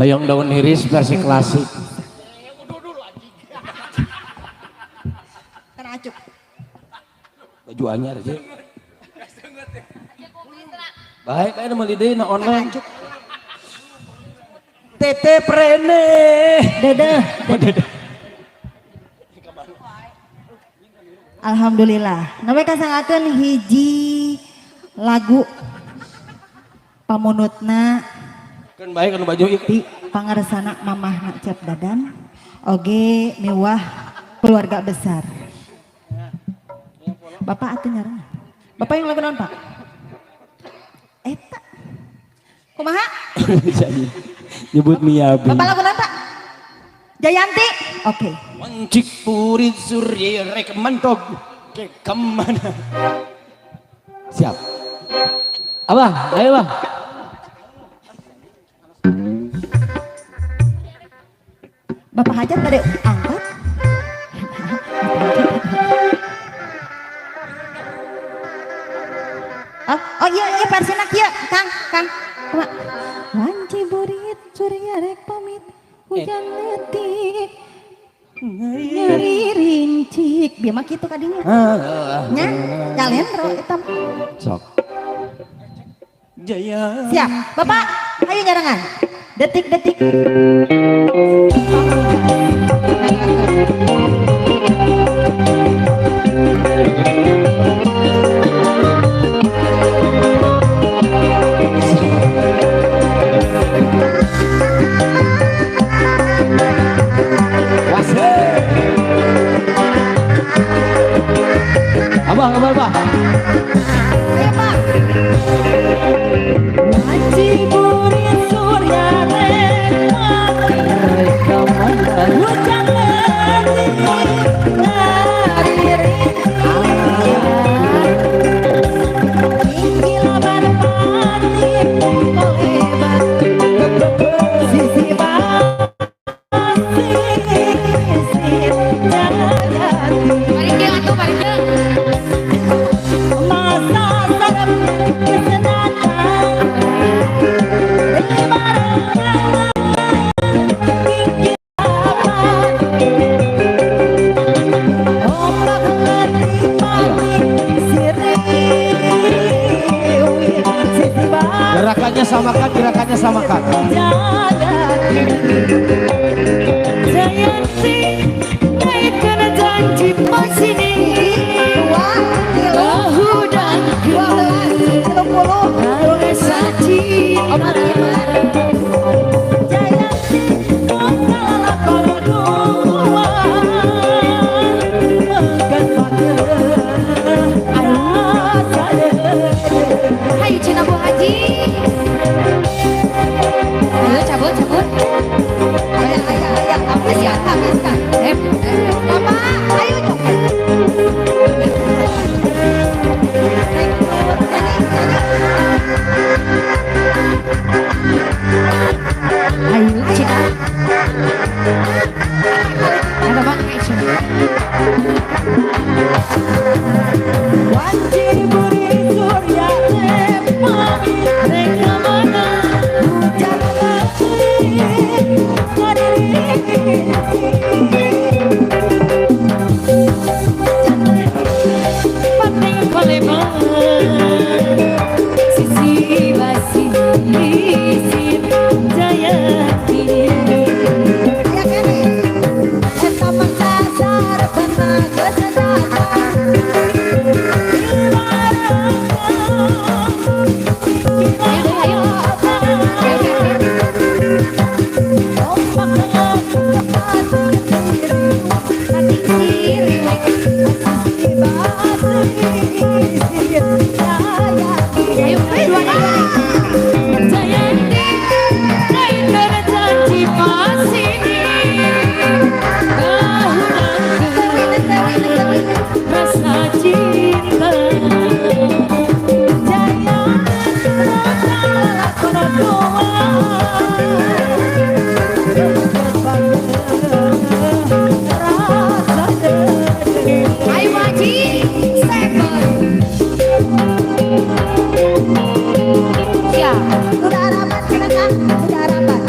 Hoyong daun hiris versi klasik. Kan acuk. Baju anyar sih. Baik, kayaknya meuli deui na online. Tete prene. Dedeh. Alhamdulillah. Namanya kasangakeun hiji lagu pamunutna Kan baik anu baju ieu. di pangaresana mamahna Cep Dadan oge miwah keluarga besar. Bapak atuh nyarengan. Bapak yang lagu naon, Pak? Eta. Kumaha? Nyebut Miyabi. Bapak lagu naon, Pak? Jayanti. Oke. Wancik purit surya rek mantog ke kemana? Siap. Abah, ayo bah. Bapak hajat pada angkat. Oh iya iya versina kieu, Kang, Kang. Kumaha? Wanci burit surya rek pamit hujan leutik nyeri rincik. Bieu mah kitu kadinya. Nya, nyalendro eta. Sok. Jaya. Siap. Bapak, ayo nyarengan. Detik-detik. Wase. Abah, abah, abah. Ayo, Pak. Wanci burit surya rek pamit hujan leutik nyeri rincik. Tinggi laban pati kolebat sisi basisir Jayanti. Paringkeung atuh paringkeung. Masa sarap kesenangan di barengan tinggi laban ombak leutik pati siriwit sisi Gerakannya samakan, gerakannya samakan. Jayanti. Jayanti naikkan janji pasini Dua, tilu, kahudang 12, 30, rasa cinta. Jayanti lalakon dua mengkat rasa Hayu Cina Bu Haji. Ayo cabut cabut. Ayo, ayo, ayo, habiskan, habiskan. Bapak, ayo coba. Ayo Cina. Ada Bang Aisyah. Wanci buri surya rek pamit Rek mana? hujan leutik nyeri Pating koleman sisi basi Jayanti. Ya kene. Eta mangsa sarepna kesenangan. Ayo ayo. Ayo Ayo dua Jayanti naikkan janji pasini kahudang rasa cinta. Ayo Haji Seven. Siap. Udah harapan, silakan. Udah harapan.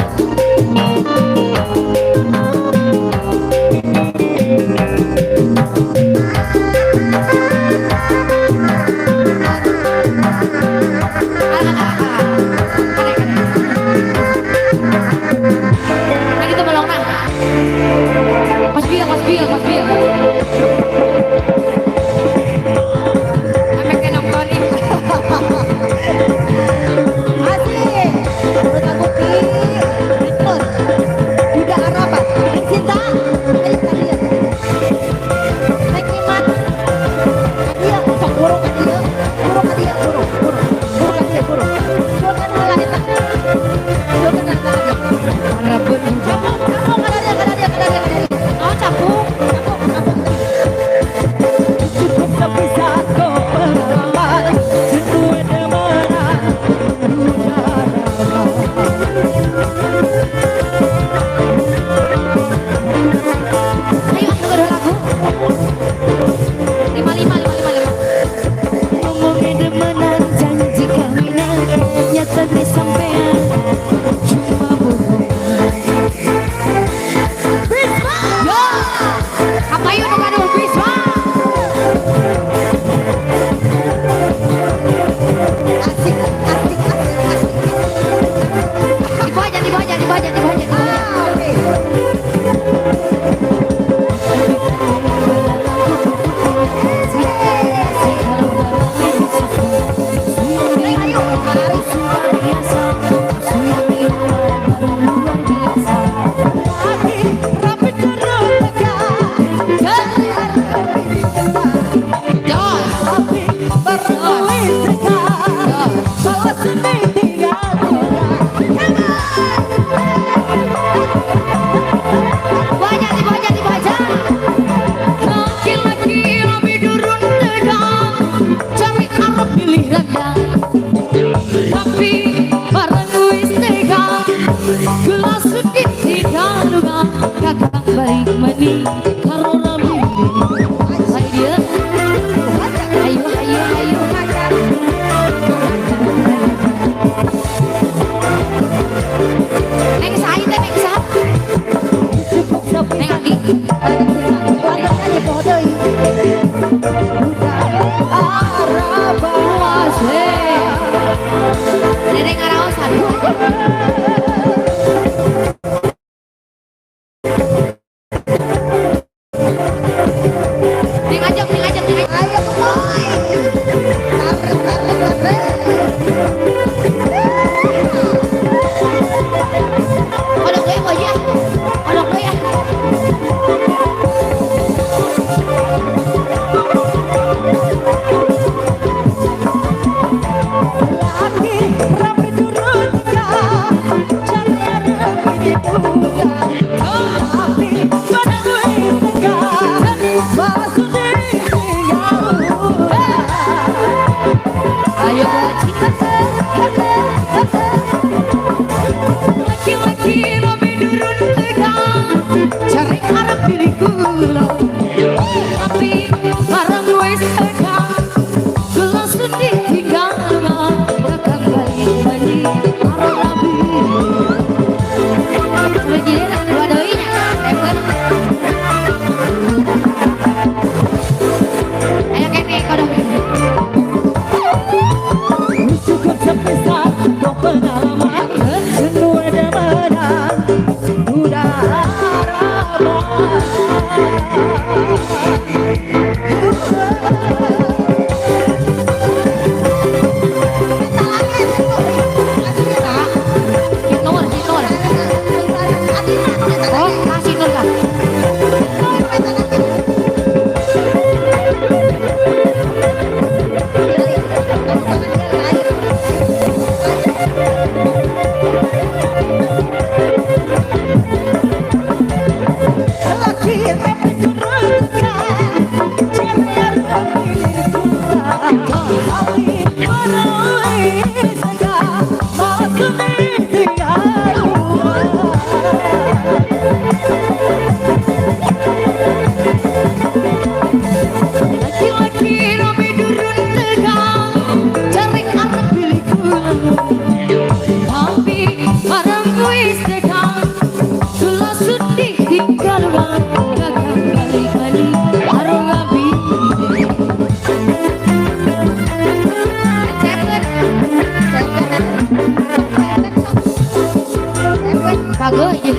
Bagus aja.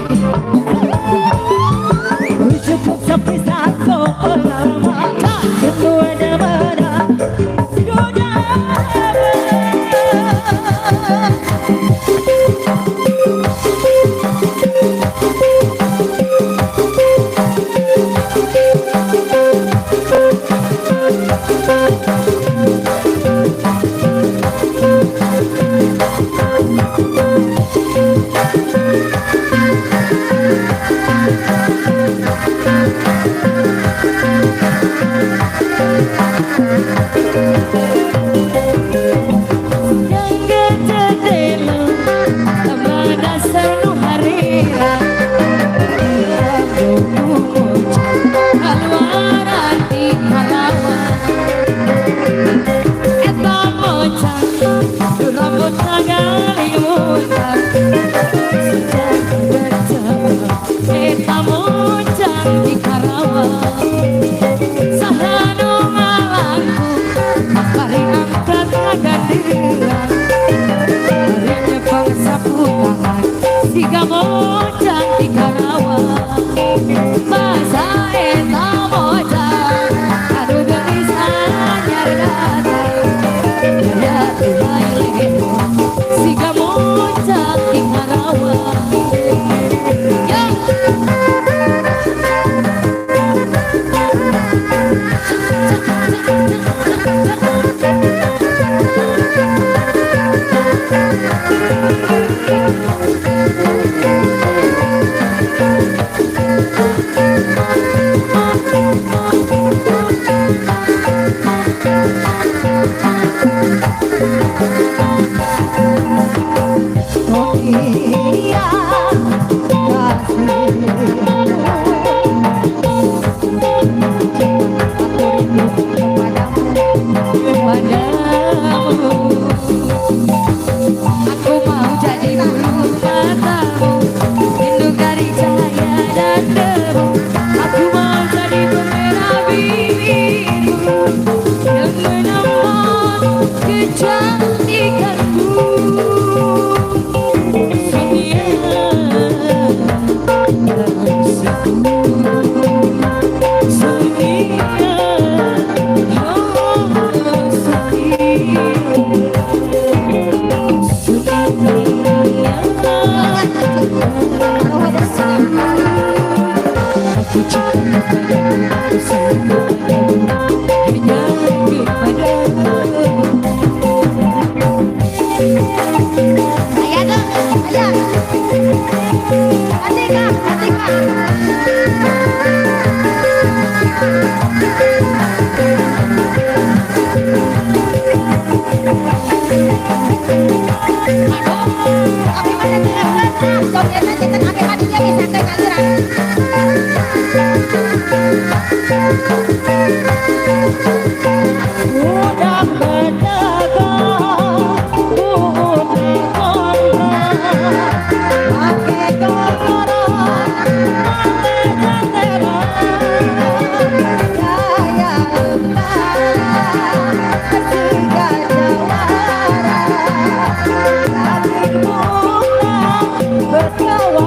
Cukup sampai satu lama. Kemana-mana dunia. Jawara.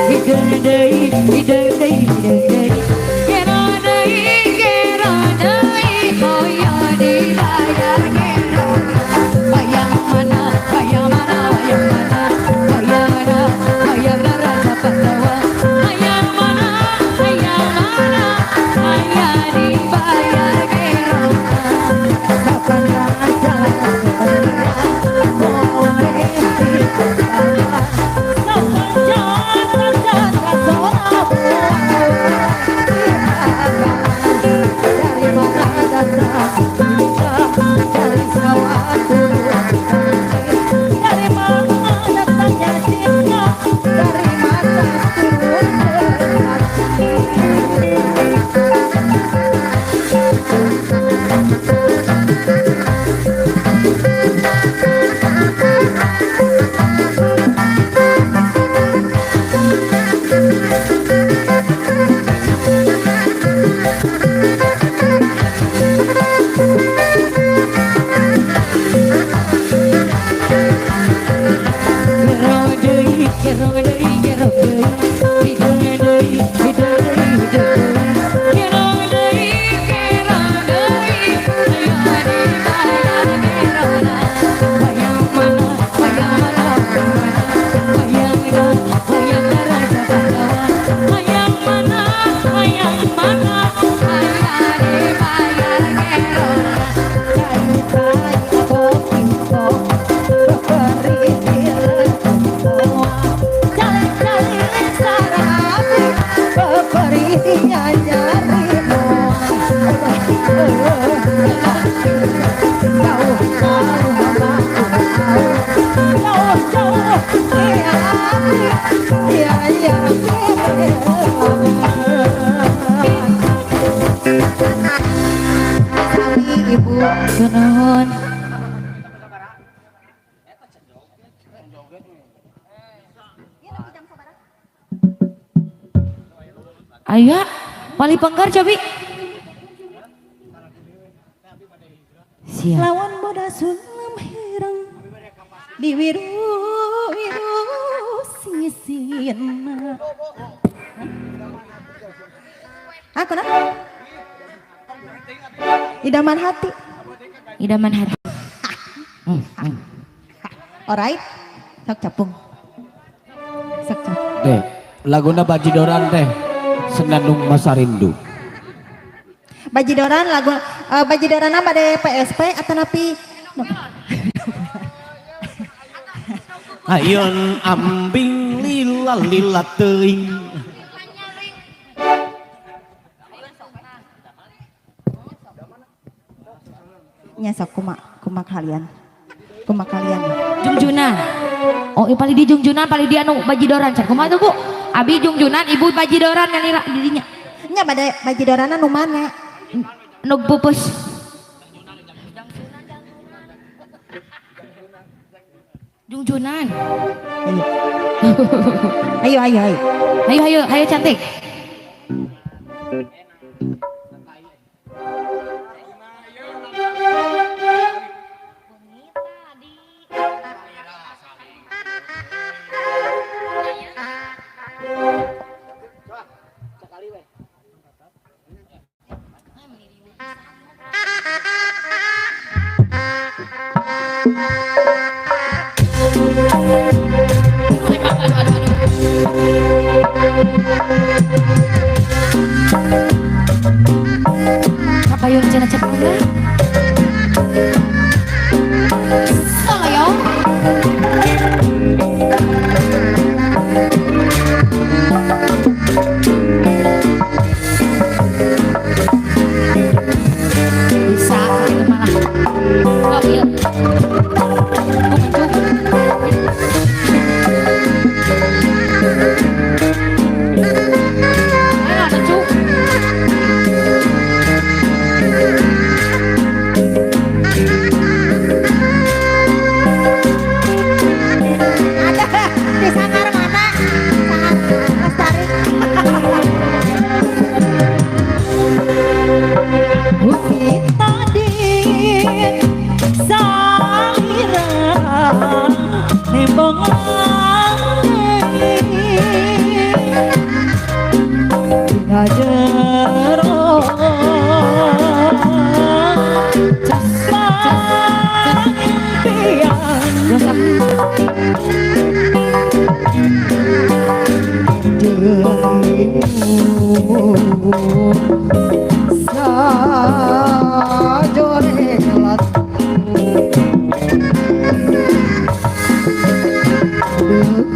Hideung deui, hideung deui, hideung deui. Gero deui, gero deui, hoyong dibayar gero. Bayang mana, bayang mana, bayang mana, bayangna, bayangna Raja Pandawa. Hayang mana, hayang mana, hayang dibayar gero. Kapan raja dari mana datang cinta, dari sawah Dari mana datangnya cinta? Dari mata turun ke hati. Gero deui, gero deui, gero deui. Hideung deui, hideung deui, hideung deui. Gero deui, gero deui, hayang dibayar gerona. Bayang mana, bayang mana, bayang mana, bayangna, bayangna Raja Pandawa. Hayang mana, hayang mana, hayang dibayar gerona. Sami Ibu. Nuhun. Aya, paling pengker cobi. Siap. Lawan boda sulam hirang di wiru wiru sisina. Aku nak idaman hati. Idaman hati. Alright, sok capung, sok capung. Teh, laguna Bajidoran teh Senandung Masa Rindu. Bajidoran lagu Bajidoran bade PSP atau napi? Ayun ambing lila lila teuing. Nya sok kuma kuma kalian. Kuma kalian. Jungjunan. Oh, paling di Jungjunan, paling di anu Bajidoran. Car kumaha tuh, Bu? Abi Jungjunan, Ibu Bajidoran nyalira dirinya. Nya bade Bajidorana nu mana? Nu pupus. Jungjunan. Ayo ayo ayo. Ayo ayo ayo cantik. Apa yang cenah cenah? Sayang. Bisa gitu malah. Oh, iya. Aku ngecuk. Ayo, ngecuk. Sajorelat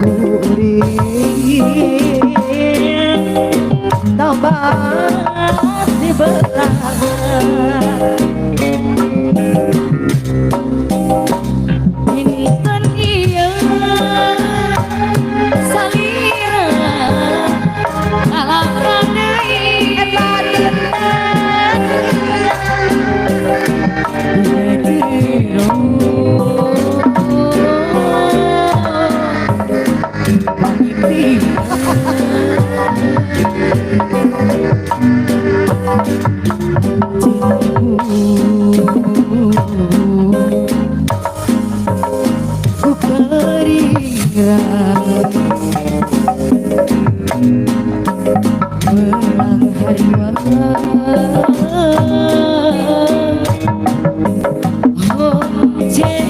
kuring tambah dibelah Dinten ieu salira ngalaran deui Eta dinten Ku keringat Belang hariwang. Oh, cewa.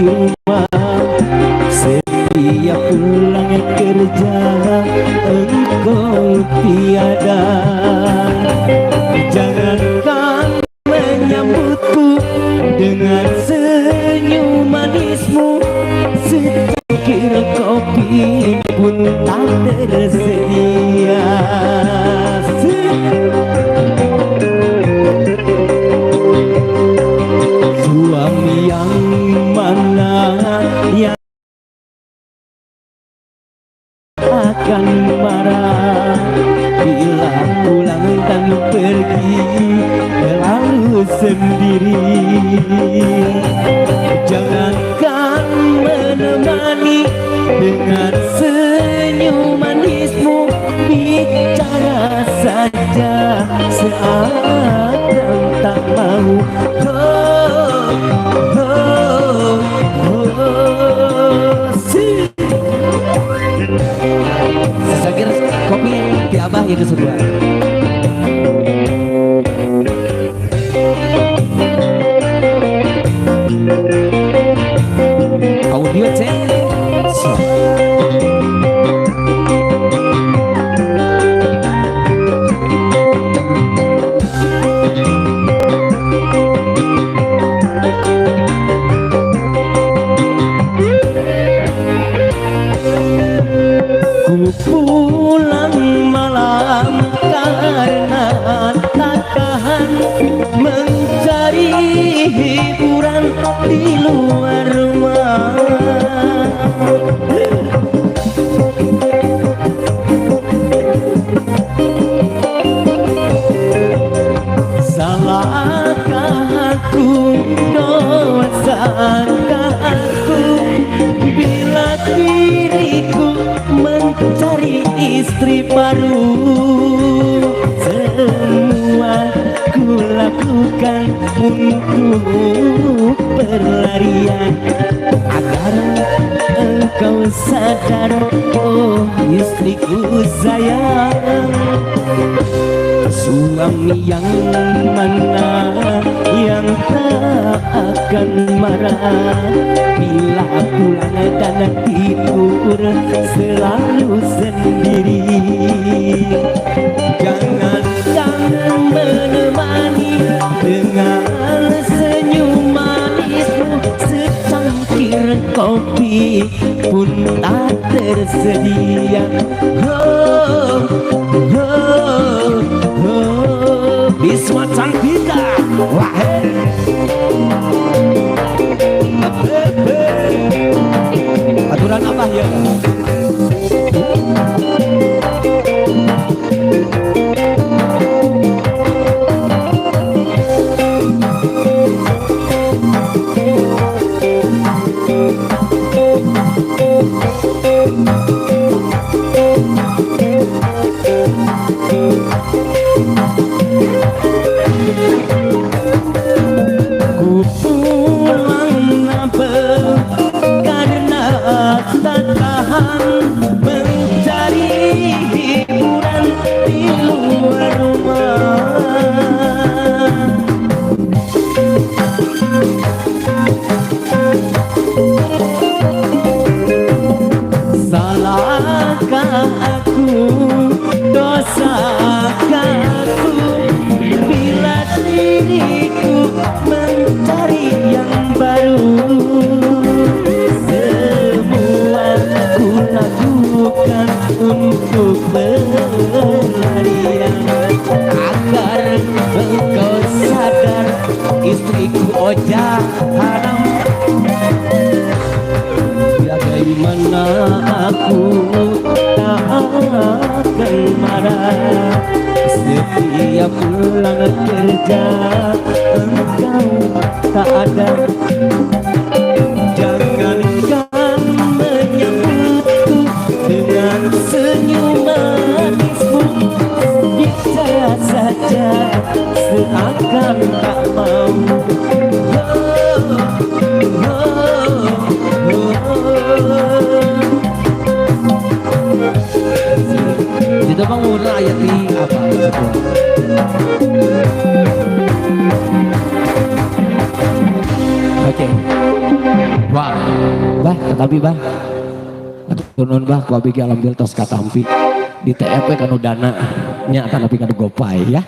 di rumah. Setiap pulang kerja engkau tiada. Jangankan menyambutku dengan senyum manismu, secangkir kopi pun tak tersedia. Suami yang mana yang akan marah bila pulang dan pergi terlalu sendiri. Jangankan menemani dengan senyum manismu, bicara saja seakan tak mau. Oh, oh, oh, si. Secangkir kopi ti Abah ya keseruan. Audio cek. So. Ku pulang malam karena tak tahan mencari hiburan di luar rumah. Salahkah aku, dosakah aku bila diriku mencari istri baru? Semua ku lakukan untuk pelarian agar engkau sadar, oh istriku sayang. Suami yang mana yang tak akan marah bila pulang dan tidur selalu sendiri. Jangankan menemani dengan senyum manismu, secangkir kopi pun tak tersedia. Oh, oh, oh. Biswa Cantika. Wah. Aturan apa ya? Ku pulang nabel karena tak tahan mencari hiburan di luar rumah. Salahkah aku, dosakah aku bila diriku mencari yang baru? Semua ku lakukan untuk pelarian Agar engkau sadar istriku oja haram. Bagaimana aku tak akan marah setiap pulang kerja engkau tak ada. Jangankan menyambutku dengan senyum manismu, bicara saja seakan tak mau. Oh, oh, oh. Dito bang muna ayat di apa? Oke. Wah, bah, tetapi bah, atur nuhun bah, ku abi ge alhamdulillah tos katampi di TF kanu dana nya tapi kanu gopay ya.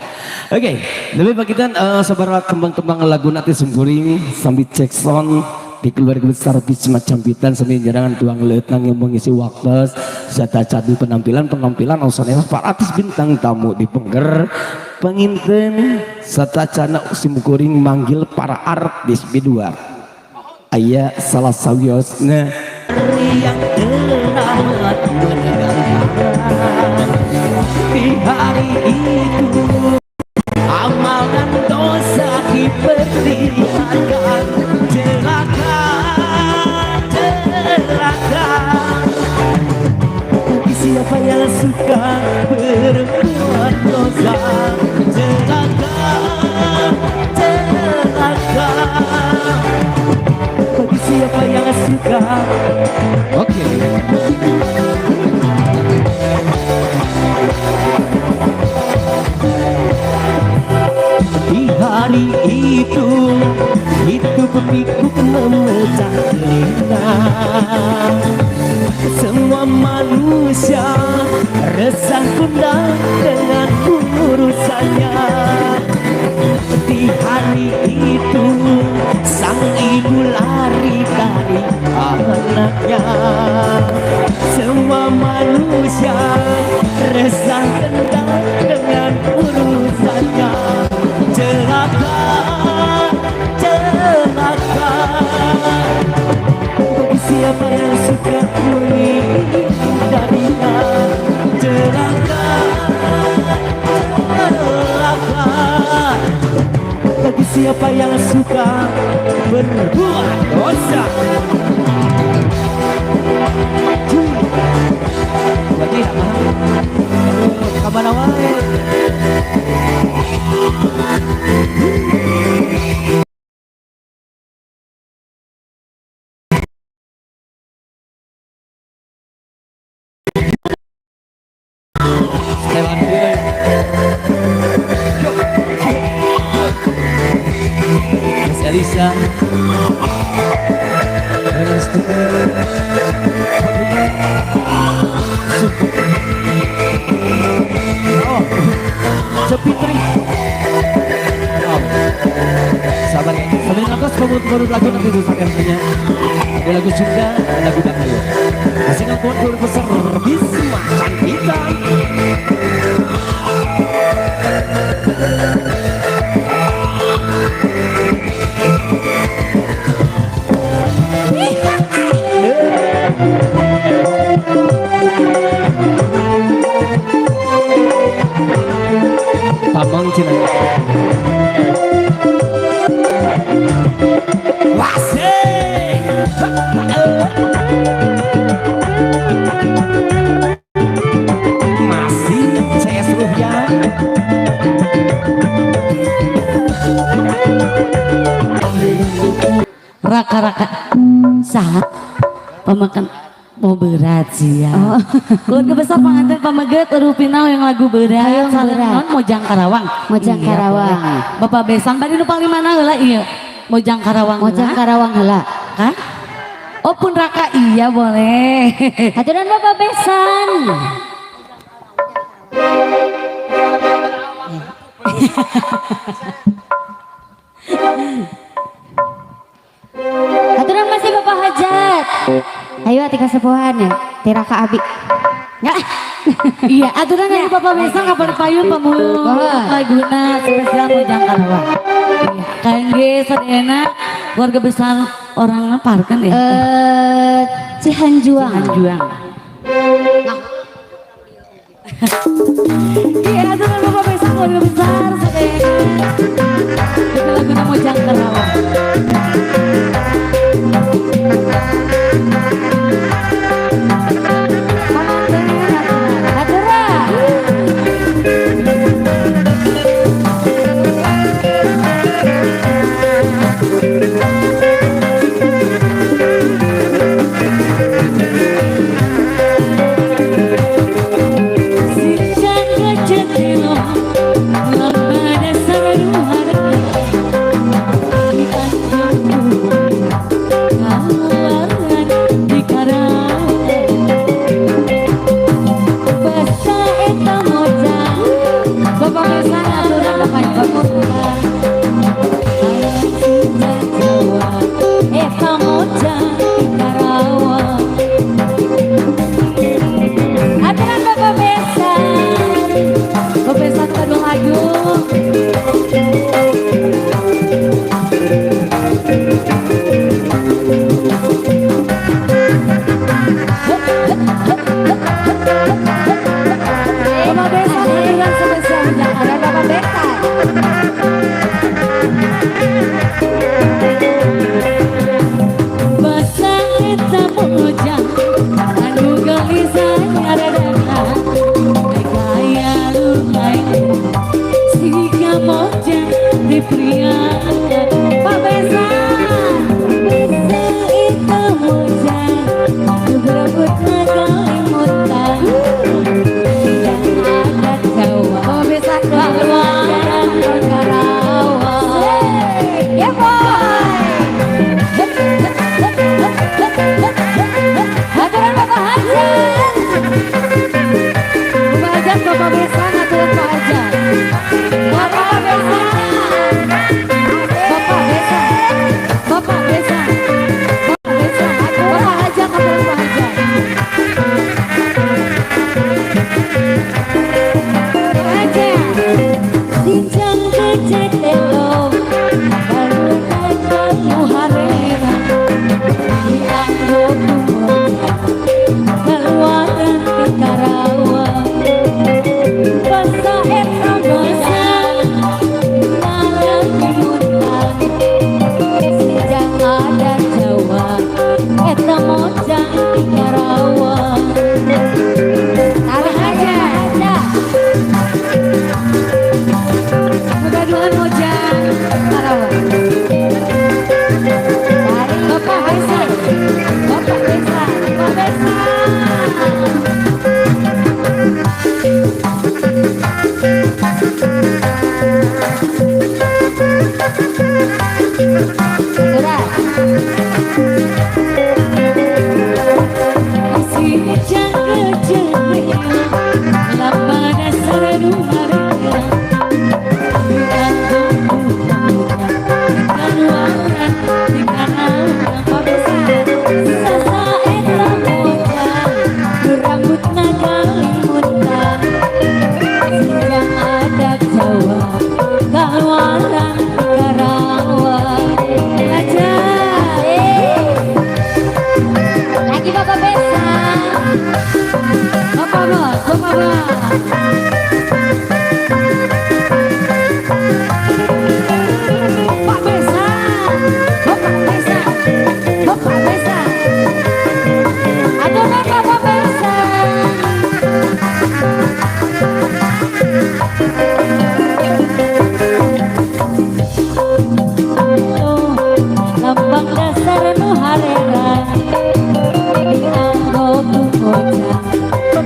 Oke, lebih bagian sabaraha kembang-kembang lagu nanti sungguring sambil cek sound di keluarga besar Bisma Campitan sambil nyerangan tuang leutang yang mengisi waktu serta cadu penampilan-penampilan osonela para artis bintang tamu di pengger penginten serta cana simkuring manggil para artis bidua aya salah sawiosna yang teramat menegangkan di hari itu amal dan dosa diperlihatkan. Celaka, celaka bagi siapa yang suka berbuat dosa. Celaka, celaka bagi siapa yang suka. Oke. Di hari itu hidup pikuk memecah telinga. Semua manusia resah gundah dengan urusannya. Di hari itu sang ibu lari dari anaknya. Semua manusia resah gundah dengan urusannya. Celaka, celaka bagi siapa yang suka menghindarinya. Celaka, celaka bagi siapa yang suka berbuat dosa. Berarti kamana wae. Setelan deui. Miss Elisa. Oh, Cepitri. Oh, sabar ya. Sambil nonton pemut-pemut lagu nanti rusakan punya. Ada lagu Sunda, ada lagu Dangdut. Masih ngakuan keluarga besar Bisma Cantikan. Pamong Cina. Wasik. Masih CS Ruhyan. Raka-raka saha pemakan mau berat sih ya. Oh. Keluarga besar pengantin pameget Rupina yang lagu berat. Hayang berat. Non Mojang Karawang. Mojang Iya, Karawang. boleh. Bapak Besan bari nu paling mana heula iya. Mojang Karawang. Mojang heula. Karawang heula. Hah? Oh pun Raka iya boleh. Haturan Bapak Besan. Haturan masih Bapak Hajat. Ayo ati kasepuhan ya, tiraka abi. Nggak. Iya, aturan dari Bapak Besan kapan payun pamulung laguna spesial Mojang Karawang. Iya, kangge sadayana keluarga besar orang Parken ya. Cihanjuang. Cihanjuang. Iya, aturan Bapak Besan keluarga besar sadayana. Itu laguna Mojang Karawang. Aturan. Lama dasar duhara. Lagi Bapak Besa. Bapak Bos, Bapak Bos. Pak Besa, Bapak Besa, Bapak Besa. Aduh, Bapak Besa. Lambang dasar nu harera dianggo ku bocah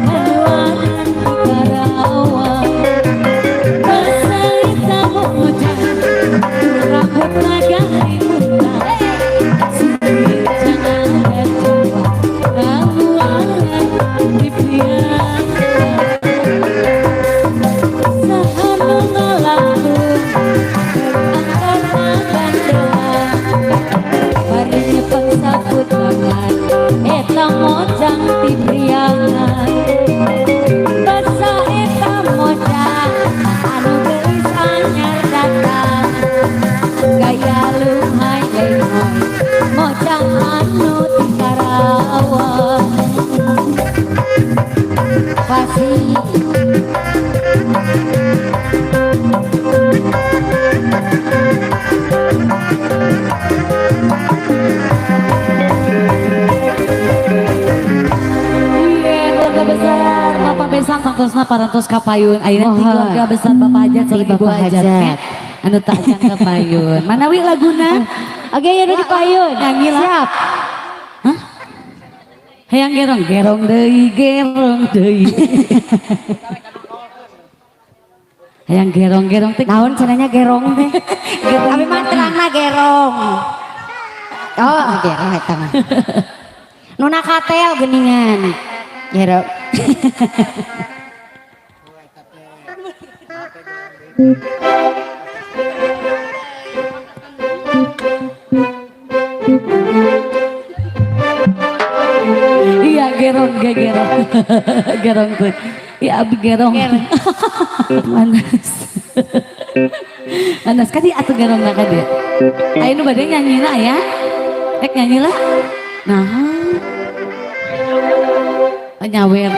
kaluaran di Karawang. Basa eta bocah rambutna galimutan jangan Jawa kaluaran di Priangan. Saha nu ngalamun angkat gandelan bari nyepeng sapu tangan eta mojang ti Priangan. Basa eta mojang anu geulis anyar datang gaya lumai lehoi mojang anu ti Karawang. Pasti. Iya, keluarga besar Bapak Besang tangtosna parantos kapayun. Ayeuna ti keluarga besar Bapak Hajat sareng Ibu Bapak Hajat. Hajat. Anu tak acan kapayun. Manawi laguna? Oke, ya udah dipayun. Nyanyi lah. Siap. Hah? Hayang gerong, gerong deui, gerong deui. Hayang gerong-gerong teh. Naon cenanya gerong teh? Gerong. Abi mah terangna gerong. Oh, gerong eta mah. Nuna katel geuningan. Gerong. Iya, gerong, ge gerong. Gerong teh. Iya, abi gerong. Manas. Manas kadi atuh gerong na kadi. Ayo nu bade nyanyina ya. Rek nyanyi lah. Nah. Oh, nyawer.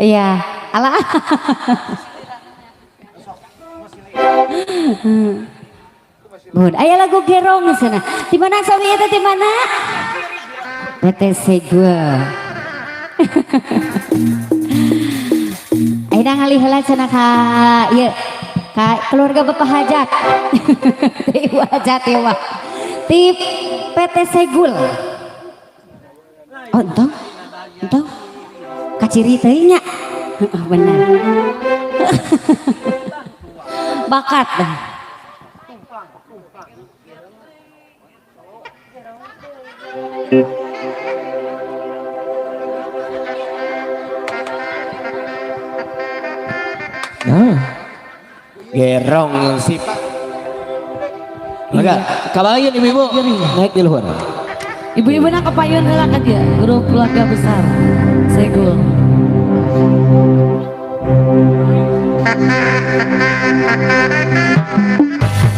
Iya, alah. Bun, aya lagu gerong sana. Di mana sami eta di mana? PTC 2. Ayeuna ngalih heula cenah ka ieu ka keluarga Bapak Hajat. Ti Ibu Hajat ieu mah. Ti PT Segul. Oh, entong. Entong. Kaciri teuing nya. Heeh, bener. Bakat. Nah, gerong si Pak. Maka kabayun ibu-ibu naik di luhur. Ibu-ibu nak kepayun heula ka dieu, grup keluarga besar Segul.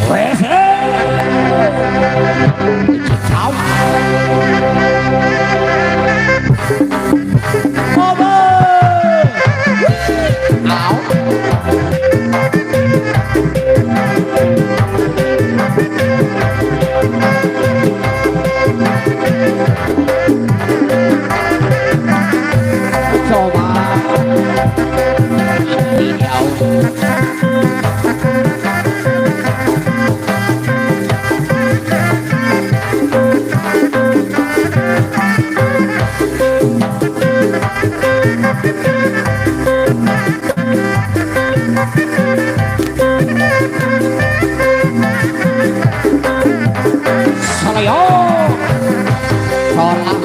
Wes. Coba. Ya. Salayo. Sola.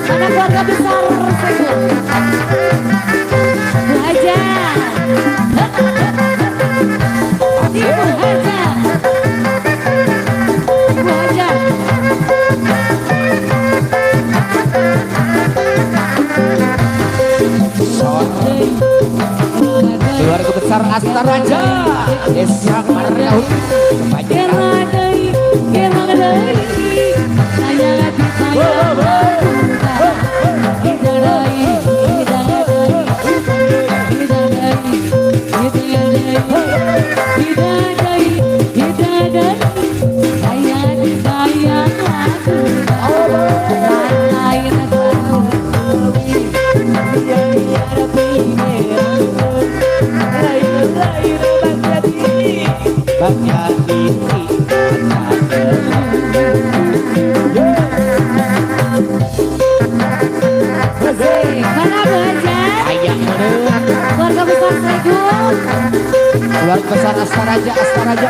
Mana keluarga besar saya? Bu Hajar. Ibu Hajar. Ibu Hajar. Keluarga besar Astaraja Desa Marau. Mana Bu Hajar? Keluarga besar Sregul. Keluarga besar Astaraja, Astaraja.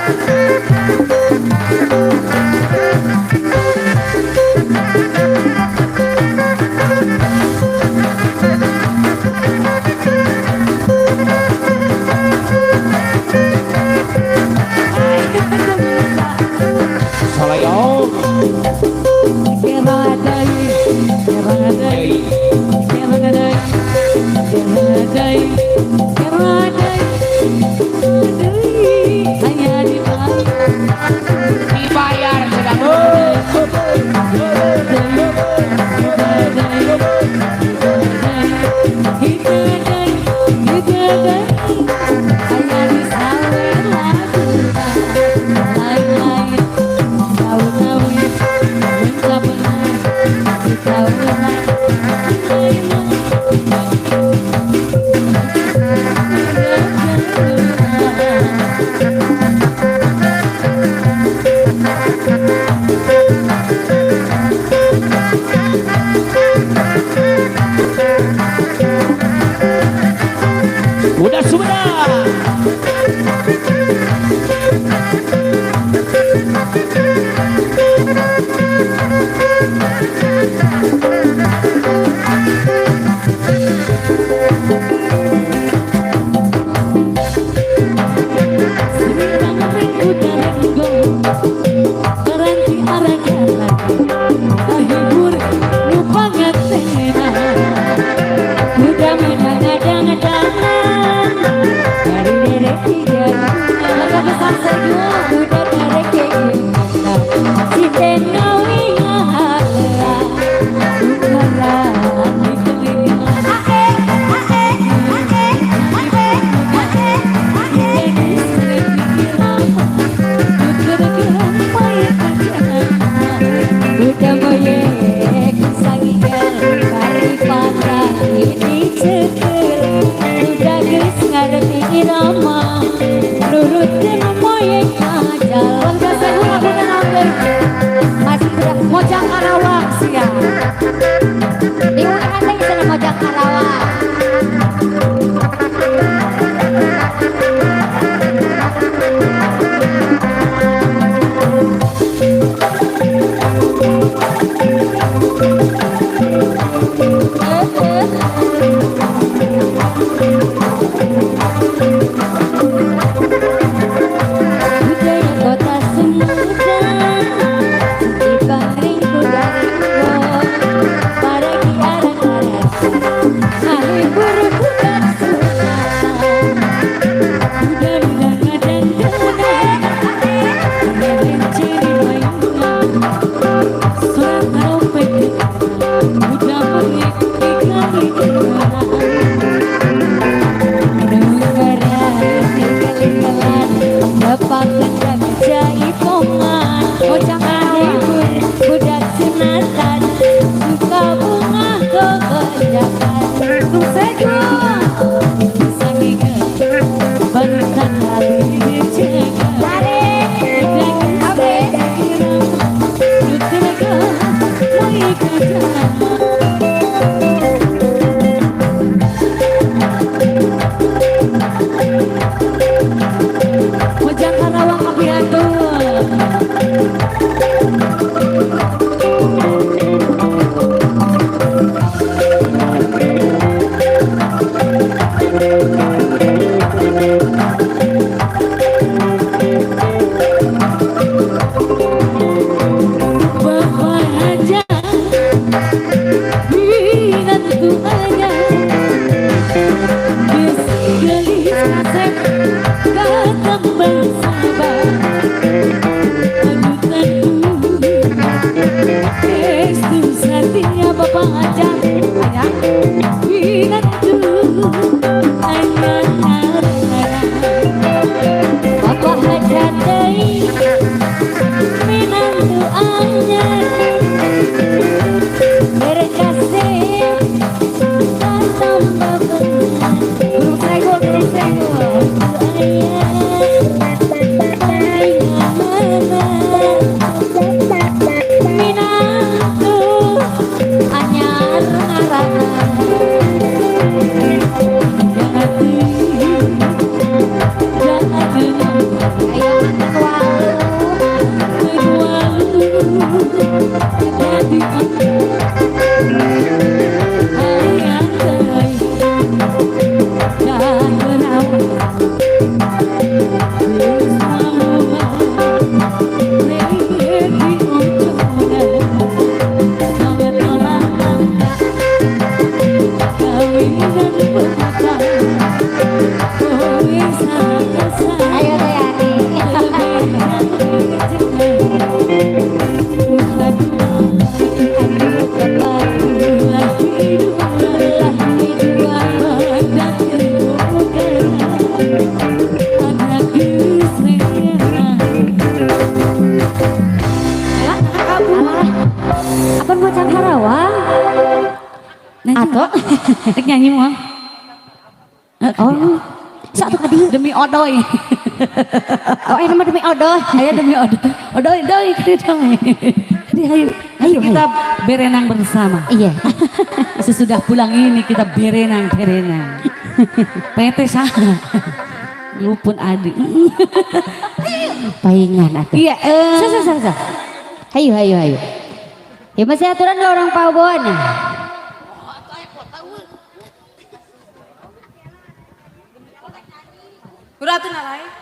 Salayo. Libur budak sunatan. Udah ngadandanan, renceni mayungan, surat tarompet udah mengikuti kali Bapak kendang jaipongan, libur budak sunatan, suka bunga kebanyakan. Barusan kali dicegah. Tarik, Mojang Karawang kapihatur. Bapak Haja minantu anyar, geus geulis kasep katambang sabar, panutanku estu satia. Bapak Haja anyar minantu anyar. Bapak Haja teh minantu anyar, bere kasih tambah benar. Burung sregul, burung sregul. Minantu anyar ngaranna. Jangan jangan Aya anak walu. Jadi hayang teuing dan berawan geus maluma rege di ujungna sangat olah kawinan pemata kowe sakasa. Ayo teh Ani. Apa bocah Karawang? Atau Nyanyi mau? Oh, satu kadi. Demi odoy. Oh, ini mah demi odoh. Ayo demi odoy. Odoy, doy, doy. Jadi ayo, Ayo, kita berenang bersama. Iya. Sesudah pulang ini kita berenang, berenang. PT sah. Lupun adik. Paingan atuh. Iya, eh. Sa, sa, sa, sa. Ayo, ayo, ayo. Ya masih aturan ke orang Pawon. Udah tuh nalai.